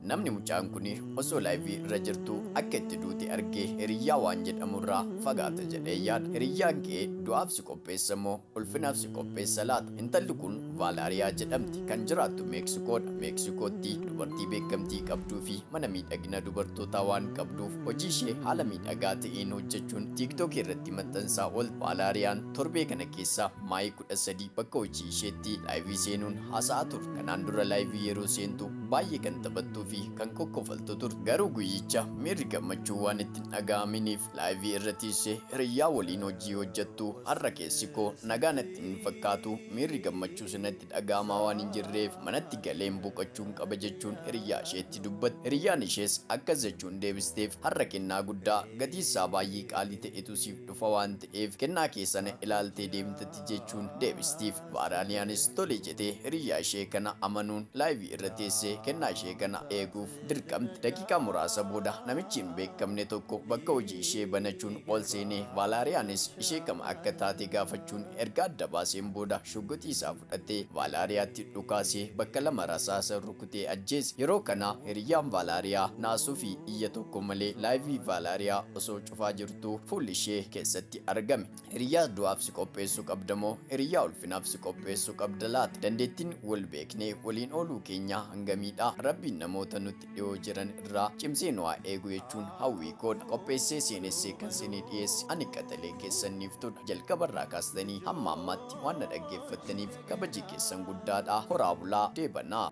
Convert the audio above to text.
Namni mucaan kun osoo live irra jirtuu akka itti duute arge hiriyyaa waan jedhamu irraa fagaata jedhee yaada. Hiriyyaan kee du'aaf si qopheessa moo ulfinaaf si qopheessa laata? Intalli kun Vaalaariyaa jedhamti. Kan jiraattu Meeksikoodha. Meeksikootti dubartii beekamtii qabduu fi mana miidhagina dubartootaa waan qabduuf hojii ishee haala miidhagaa ta'een hojjechuun TikTok irratti maxxansaa oolti. Vaalaariyaan torbee kana keessa May 13 bakka hojii isheetti live seenuun haasa'aa turte. Kanaan dura live yeroo seentu baay'ee kan taphattuu fi kan kokkofaltu turte. Garuu guyyicha miirri gammachuu waan itti hin dhaga'aminiif live irra teessee hiriyyaa waliin hojii hojjettu har'a keessi koo nagaa natti hin fakkaatu, miirri gammachuus natti dhaga'amaa waan hin jirreef manatti galeen boqochuun qaba jechuun hiriyyaa isheetti dubbatte. Hiriyyaan ishees akkas jechuun deebisteef, har'a kennaa guddaa gatii isaa baay'ee qaalii ta'etu siif dhufa waan ta'eef kennaa kee sana ilaaltee deemtati jechuun deebistiif. Vaaraaniyaanis tole jetee hiriyyaa ishee kana amanuun live irra teessee kennaa ishee kana eeguuf dirqamte. Daqiiqaa muraasa booda namichi hin beekamne tokko bakka hojii ishee banachuun ol seenee Vaalaariyaanis ishee kam akka taate gaafachuun erga adda baaseen booda shugguxii isaa fudhatee Vaalaariyaatti dhukaasee bakka 2 rasaasa rukutee ajjeese. Yeroo kana hiriyyaan Vaalaariyaa naasuu fi iyya tokko malee live Vaalaariyaa osoo cufaa jirtuu fuulli ishee keessatti argame. Hiriyyaa du'aaf si qopheessuu qabda moo hiriyyaa ulfinaaf si qopheessuu qabda laata? Dandeettiin wal beeknee waliin ooluu keenyaa hangamiidha? Rabbiin namoota nutti dhiyoo jiran irraa cimsee nu haa eegu jechuun hawwii koodha. Qopheessee seenessee kan isinii dhiyeesse ani qaxalee keessan Niiftuudha. Jalqabarraa kaastanii hamma ammaatti waan na dhaggeeffattaniif kabaji keessan guddaadha. Horaa bulaa deebanaa!